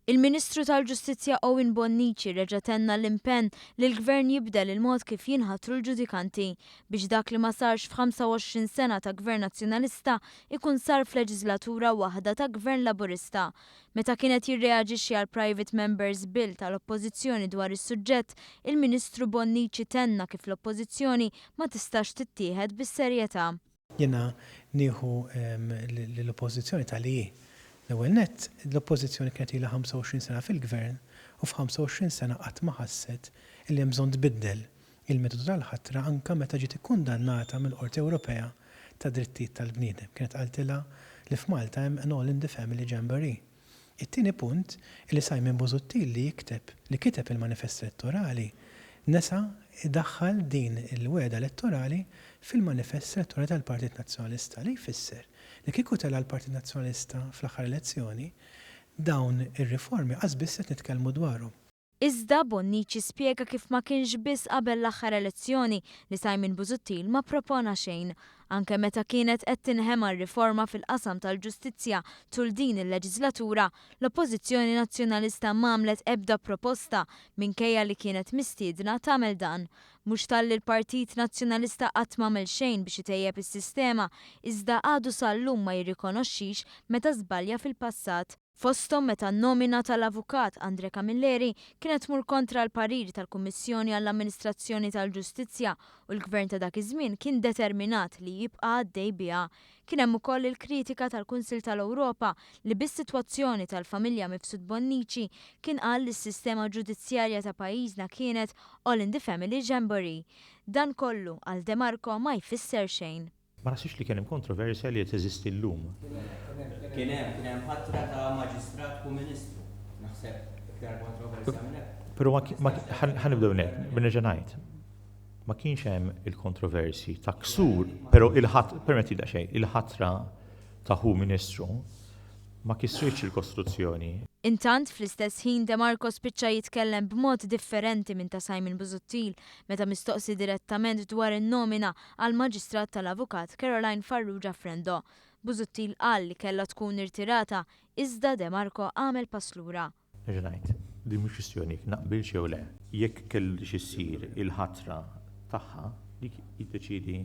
Il-Ministru tal-Ġustizzja Owen Bonnici reġa' tenna l-impenn li l-Gvern jibdel il-mod kif jinħatru l-ġudikanti biex dak li ma sarx f'25 sena ta' Gvern Nazzjonalista jkun sar f'leġiżlatura waħda ta' Gvern Laburista. Meta kien qed jirreaġixxi għall-Private Members Bill tal-Oppożizzjoni dwar is-suġġett, il-Ministru Bonnici tenna kif l-Oppożizzjoni ma tistax tittieħed bis-serjetà. Jiena nieħu lill-Oppożizzjoni ta' li hi. L-ewwel nett, l-Oppożizzjoni kienet ilha 25 sena fil-Gvern u f'25 sena qatt ma ħasset li hemm bżonn tbiddel il-metodu tal-ħatra anke meta ġiet ikkundannata mill-Qorti Ewropea tad-Drittijiet tal-Bniedem. Kienet qaltilha li f'Malta hemm an all in the family jamboree. It-tieni punt, li Simon Busuttil li jikteb, li kiteb il-manifest elettorali, nesa jdaħħal din il-wegħda elettorali fil-manifest elettorali tal-Partit Nazzjonalista, li jfisser li kieku tela' l-Partit Nazzjonalista fl-aħħar elezzjoni, dawn ir-riformi qas biss qed nitkellmu dwarhom. Iżda, Bonnici spjega kif ma kienx biss qabel l-aħħar elezzjoni li Simon Busuttil ma ppropona xejn. Anke meta kienet qed tinħema r-riforma fil-qasam tal-ġustizzja tul din il-leġiżlatura, l-Oppożizzjoni Nazzjonalista m'għamlet ebda proposta minkejja li kienet mistiedna tagħmel dan. Mhux talli l-Partit Nazzjonalista qatt m'għamel xejn biex itejjeb is-sistema, iżda għadu sal-lum ma jirrikonoxxix meta żbalja fil-passat. Fosthom meta n-nomina tal-Avukat Andre Camilleri kienet tmur kontra l-parir tal-Kummissjoni għall-Amministrazzjoni tal-Ġustizzja u l-Gvern ta' dak iż-żmien kien determinat li jibqa' għaddej biha. Kien hemm ukoll il-kritika tal-Kunsill tal-Ewropa li bis-sitwazzjoni tal-familja Mifsud Bonnici kien qal li s-sistema ġudizzjarja ta' pajjiżna kienet all in the family jamboree. Dan kollu, għal De Marco, ma jfisser xejn. Ma naħsibx li kien hemm kontroversja li teżisti llum. Kien hemm, kien hemm ħatra ta' maġistrat u ministru. Naħseb iktar kontroversja minn hekk. Però ma ħa nibdew minn hekk, nerġa' ngħid. Ma kienx hemm il-kontroversji ta' ksur, però il-ħat, permetti daqsxejn, il-ħatra ta' ħu ministru ma kisritx il-Kostituzzjoni. Intant, fl-istess ħin De Marco spiċċa jitkellem b'mod differenti minn ta' Simon Busuttil meta mistoqsi direttament dwar in-nomina għal Maġistrat tal-Avukat Caroline Farrugia Frendo. Busuttil qal li kellha tkun irtirata iżda De Marco għamel pass lura. Nerġa' ngħid, din mhux kwistjoni jekk naqbilx jew le. Jekk kellhiex issir il-ħatra tagħha, dik jiddeċiedi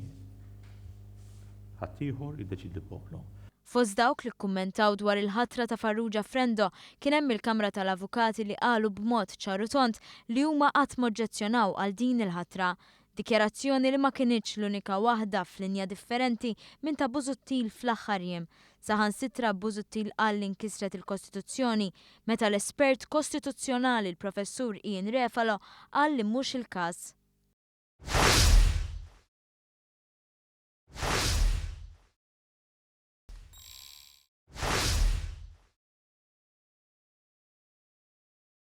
ħaddieħor, jiddeċiedi l-poplu. Fost dawk li kkummentaw dwar il-ħatra ta' Farrugia Frendo kien hemm il-Kamra tal-Avukati li qalu b'mod ċar u tond li huma qatt m'oġġezzjonaw għal din il-ħatra. Dikjarazzjoni li ma kinitx l-unika waħda f'linja differenti minn ta' Busuttil fl-aħħar jiem. Saħansitra Busuttil qal li nkisret il-Kostituzzjoni meta l-espert kostituzzjonali l-Professur Ian Refalo qal li mhux il-każ.